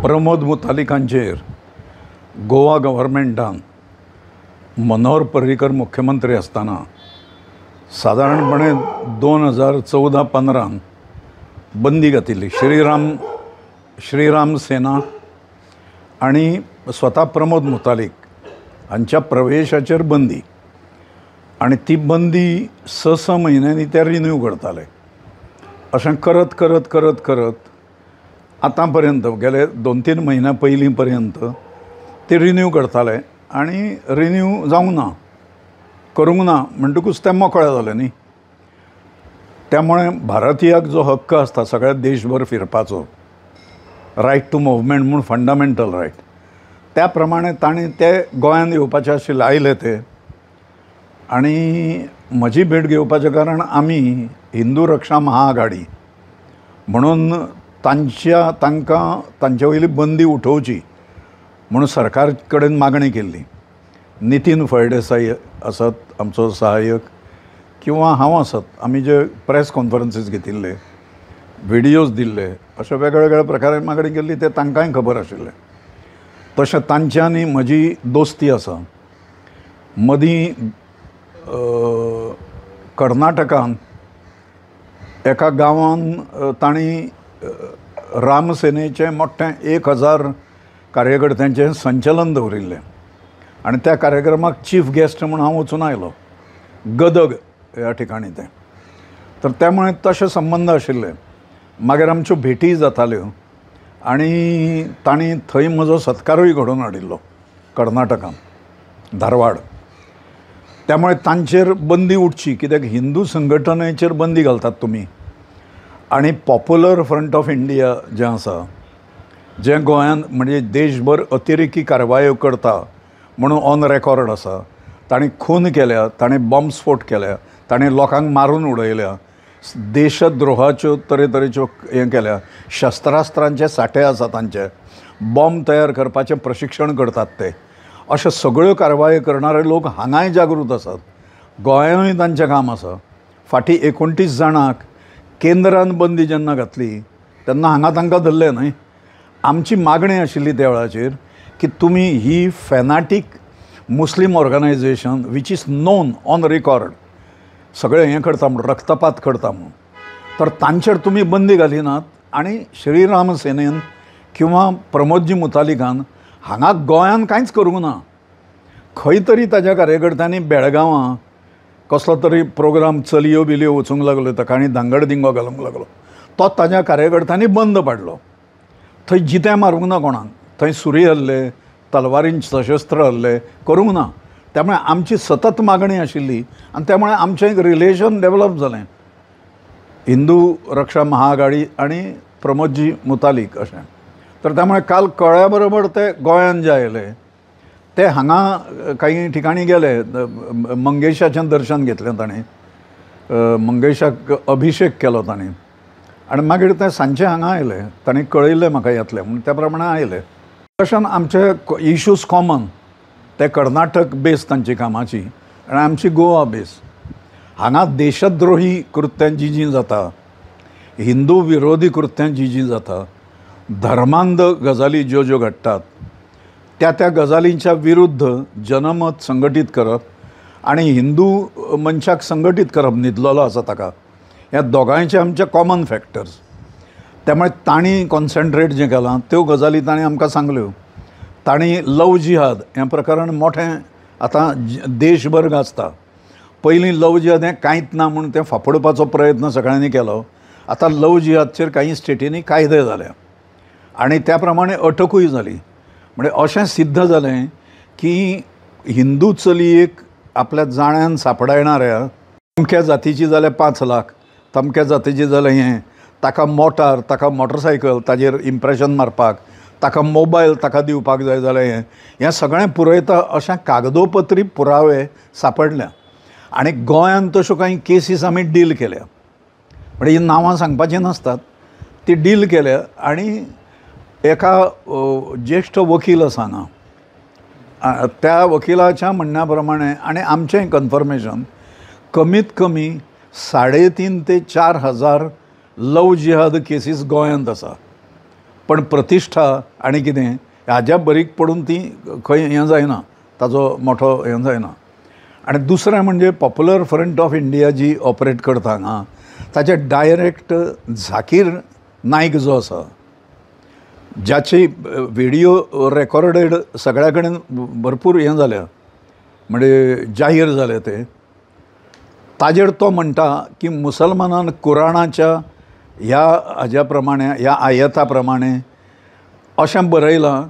प्रमोद मुतालिकांचेर गोवा गव्हर्मेंटान मनोहर पर्रीकर मुख्यमंत्री आसतना सादारणपणे 2014-15 बंदी घातिल्ली. श्रीराम सेना आनी स्वता प्रमोद मुतालिक हांच्या प्रवेशाचेर बंदी, आनी ती बंदी 6-6 म्हयन्यांनी ते रिन्यू करताले. अशें करत करत करत करत आतां पर्यंत गेले 2-3 म्हयन्या पयलीं पर्यंत ते रिन्यू करताले आनी रिन्यू जावंक ना, करूंक ना म्हणटकूच ते मोकळे जाले न्ही. त्यामुळे भारतीयाक जो हक्क आसता सगळ्या देशभर फिरपाचो, रायट टू मुवमेंट म्हूण फंडामेंटल रायट, त्या प्रमाणे तांणी ते गोंयांत येवपाचे आशिल्ले, आयले ते. आनी म्हजी भेट घेवपाचें कारण आमी हिंदू रक्षा महाआघाडी म्हणून तांच्या तांकां तांचे वयली बंदी उठोवची म्हणून सरकार कडेन मागणी केल्ली. नितीन फळदेसाई आसत आमचो सहाय्यक किंवा हांव आसत, आमी जे प्रेस कॉन्फरन्सीस घेतिल्ले, व्हिडियोज दिल्ले, अशे वेगळेवेगळे प्रकारे मागणी केल्ली, ते तांकांय खबर आशिल्लें. तशें तांच्यांनी म्हजी दोस्ती आसा. मदीं कर्नाटकान एका गांवान तांणी रामसेनेचें मोठें 1000 कार्यकर्त्यांचें संचलन दवरिल्लें आनी त्या कार्यक्रमाक चीफ गेस्ट म्हूण हांव वचून आयलो, गदग ह्या ठिकाणी तें. तर त्यामुळे तशे संबंद आशिल्ले. मागीर आमच्यो भेटी जाताल्यो आनी तांणी थंय म्हजो सत्कारूय घडोवन हाडिल्लो कर्नाटकान, धारवाड. त्यामुळे तांचेर बंदी उठची, कित्याक हिंदू संघटनेचेर बंदी घालतात तुमी. आनी पॉप्युलर फ्रंट ऑफ इंडिया जें आसा, जें गोंयांत म्हणजे देशभर अतिरेकी कारवायो करता म्हणून ऑन रेकॉर्ड आसा, तांणी खून केल्या, तांणी बॉम्बस्फोट केल्या, तांणी लोकांक मारून उडयल्या, देशद्रोहाच्यो तरेतरेच्यो हें केल्या, शस्त्रास्त्रांचे साठे आसा तांचे, बॉम्ब तयार करपाचें प्रशिक्षण करतात ते, अशे सगळ्यो कारवायो करणारे लोक हांगाय जागृत आसात. गोंयानूय तांचें काम आसा. फाटीं 29 जाणांक केंद्रान बंदी जेन्ना घातली तेन्ना हांगा तांकां धरलें न्हय. आमची मागणी आशिल्ली त्या वेळाचेर की तुमी ही fanatic Muslim organisation which is known on record सगळें हें करता म्हूण, रक्तपात करता म्हूण, तर तांचेर तुमी बंदी घालिनात आनी श्रीराम सेनेन किंवा प्रमोदजी मुतालिकान हांगा गोंयान कांयच करूंक ना. खंय तरी ताज्या कार्यकर्त्यांनी बेळगांवां कसलो तरी प्रोग्राम चलयो बिलयो वचूंक लागल्यो ताका आनी धांगड दिंगो घालूंक लागलो, तो ताज्या कार्यकर्त्यांनी बंद पाडलो. थंय जितें मारूंक ना कोणाक, थंय सुरी हल्ले, तलवारीन सशस्त्र हल्ले करूंक ना. त्यामुळे आमची सतत मागणी आशिल्ली आनी त्यामुळे आमचें एक रिलेशन डेवलप जालें, हिंदू रक्षा महाआघाडी आनी प्रमोदजी मुतालिक अशें. तर त्यामुळे काल कळ्ळ्या बरोबर ते गोंयांत जे आयले ते हांगा काही ठिकाणी गेले, मंगेशाचें दर्शन घेतलें ताणें, मंगेशाक अभिशेक केलो ताणें आनी मागीर ते सांजचे हांगा आयले. ताणें कळयल्लें म्हाका येतलें म्हूण, त्या प्रमाणे आयले. तशें आमचे इश्यूज कॉमन, ते कर्नाटक बेस तांची कामाची आनी आमची गोवा बेस. हांगा देशद्रोही कृत्यां जीं जीं जाता, हिंदू विरोधी कृत्यां जीं जीं जाता, धर्मांध गजाली ज्यो ज्यो घडटात त्या त्या गजालींच्या विरुद्ध जनमत संघटीत करप आनी हिंदू मनशाक संघटीत करप, न्हिदलेलो आसा ताका, ह्या दोगांयचे आमचे कॉमन फॅक्टर्स. त्यामुळे तांणी कॉन्सन्ट्रेट जें केलां त्यो गजाली तांणी आमकां सांगल्यो. तांणी लव जिहाद हें प्रकरण मोठें आतां देशभर गाजता. पयलीं लव जिहाद हें कांयच ना म्हूण तें फाफडपाचो प्रयत्न सगळ्यांनी केलो. आतां लव जिहादचेर कांय स्टेटींनी कायदे जाले आनी त्या प्रमाणे अटकूय जाली. म्हणजे अशें सिद्ध जालें की हिंदू चलयेक आपल्या जाण्यान सापडायणाऱ्या अमक्या जातीची जाल्यार 5 लाख, तमक्या जातीची जाल्यार हें, ताका मोटार, ताका मोटरसायकल, ताजेर इम्प्रेशन मारपाक, ताका मोबायल ताका दिवपाक जाय जाल्यार हें, हें सगळें पुरयता अशें कागदोपत्री पुरावे सापडल्या. आनी गोंयांत तश्यो कांय केसीस आमी डील केल्या, म्हणजे ही नांवां सांगपाचीं नासतात, ती डील केल्या. आनी एका ज्येश्ठ वकील आसा हांगा, त्या वकिलाच्या म्हणण्या प्रमाणे आनी आमचें कन्फर्मेशन, कमीत कमी 3,500 ते 4,000 लव जिहाद केसीस गोंयांत आसा. पण प्रतिश्ठा आनी कितें हाज्या बरीक पडून ती खंय हें जायना, ताजो मोठो हें जायना. आनी दुसरें म्हणजे popular front of India ji operate करता हांगा ताचे डायरेक्ट झाकीर नायक जो आसा, ज्याची व्हिडियो रेकॉर्डेड सगळ्या कडेन भरपूर हें जाल्या, म्हणजे जाहीर जालें तें, ताजेर तो म्हणटा की मुसलमानान कुराणाच्या ह्या हाज्या प्रमाणे ह्या आयता प्रमाणे अशें बरयलां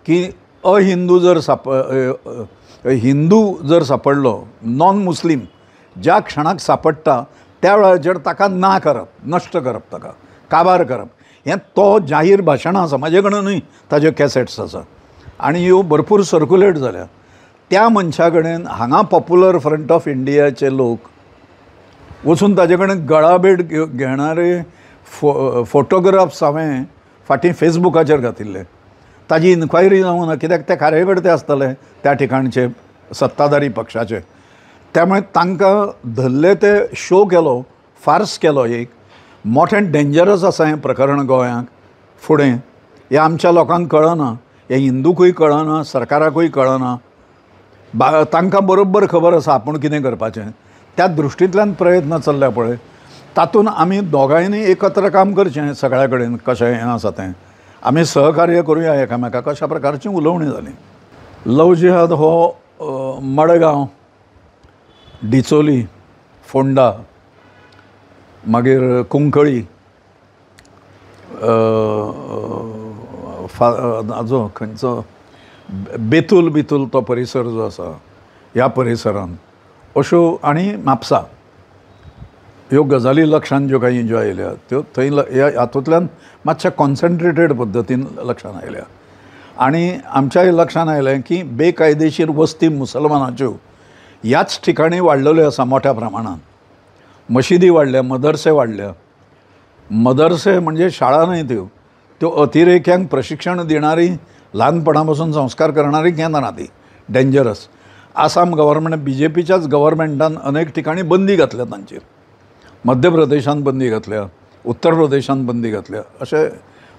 की अहिंदू जर हिंदू जर सापडलो, नॉन मुस्लीम ज्या क्षणाक सापडटा त्या वेळाचेर ताका ना करप, नश्ट करप, ताका काबार करप, हें तो जाहीर भाशणां आसा, म्हाजे कडेन न्हय, ताज्यो कॅसेट्स आसा आनी ह्यो भरपूर सर्कुलेट जाल्या. त्या मनशा कडेन हांगा पॉप्युलर फ्रंट ऑफ इंडियाचे लोक वचून ताजे कडेन गळाभेट घेणारे फोटोग्राफ्स हांवें फाटीं फेसबुकाचेर घातिल्ले. ताजी इन्क्वायरी जावंक ना, कित्याक ते कार्यकर्ते आसतले त्या ठिकाणचे सत्ताधारी पक्षाचे, त्यामुळे तांकां धरले ते शो केलो, फार्स केलो. एक मोठें डेंजरस आसा हें प्रकरण गोंयांक फुडें, हें आमच्या लोकांक कळना, हें हिंदूकूय कळना, सरकाराकूय कळना, तांकां बरोबर खबर आसा आपूण कितें करपाचें. त्या दृश्टींतल्यान प्रयत्न चल्ल्या पळय, तातूंत आमी दोगांयनी एकत्र काम करचें सगळ्या कडेन, कशें हें आसा तें आमी सहकार्य करुया एकामेकाक, अशा प्रकारचीं उलोवणीं जालीं. लव जिहाद हो मडगांव, डिचोली, फोंडा, मागीर कुंकळी, जो खंयचो बेतूल बितूल तो परिसर जो आसा ह्या परिसरान अश्यो, आनी म्हापसा, ह्यो गजाली लक्षांत ज्यो काही ज्यो आयल्या त्यो थंय ह्या हातूंतल्यान मातशा कॉन्सन्ट्रेटेड पद्दतीन लक्षांत आयल्या. आनी आमच्याय लक्षांत आयलें की बेकायदेशीर वस्ती मुसलमानाच्यो ह्याच ठिकाणी वाडलेल्यो आसा मोठ्या प्रमाणान. मशिदी वाडल्या, मदरसे वाडल्या. मदरसे म्हणजे शाळा न्हय त्यो, त्यो अतिरेक्यांक प्रशिक्षण दिणारी, ल्हानपणा पासून संस्कार करणारी केंद्रां ती dangerous. Assam government, B J पीच्याच गव्हर्मेंटान अनेक ठिकाणी बंदी घातल्या तांचेर, मध्य प्रदेशान बंदी घातल्या, उत्तर प्रदेशान बंदी घातल्या, अशे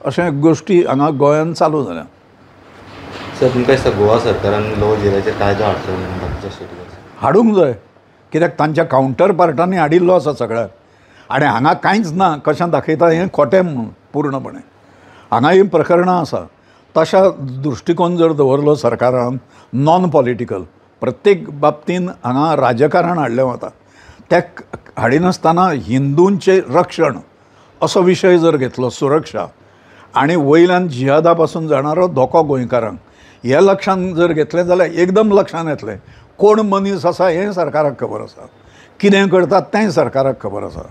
अशे गोश्टी हांगा गोंयांत चालू जाल्या. सर, तुमकां दिसता गोवा सरकारान लव जिहादाचेर कायदो हाडचो म्हणून बाकीच्या स्टेटीक हाडूंक जाय? कित्याक तांच्या कावंटर पार्टांनी हाडिल्लो आसा सगळ्याक, आनी हांगा कांयच ना, कशें दाखयता हें खोटें म्हणून पूर्णपणे. हांगा हीं प्रकरणां आसा. तशा दृश्टिकोन जर दवरलो सरकारान, नॉन पॉलिटिकल, प्रत्येक बाबतीन हांगा राजकारण हाडलें वता, त्या हाडिनासतना हिंदूंचें रक्षण असो विशय जर घेतलो, सुरक्षा आनी वयल्यान जिहादा पासून जाणारो धोको गोंयकारांक, हें लक्षांत जर घेतलें जाल्यार एकदम लक्षांत येतलें कोण मनीस आसा हें सरकाराक खबर आसा, कितें करतात तेंय सरकाराक खबर आसा.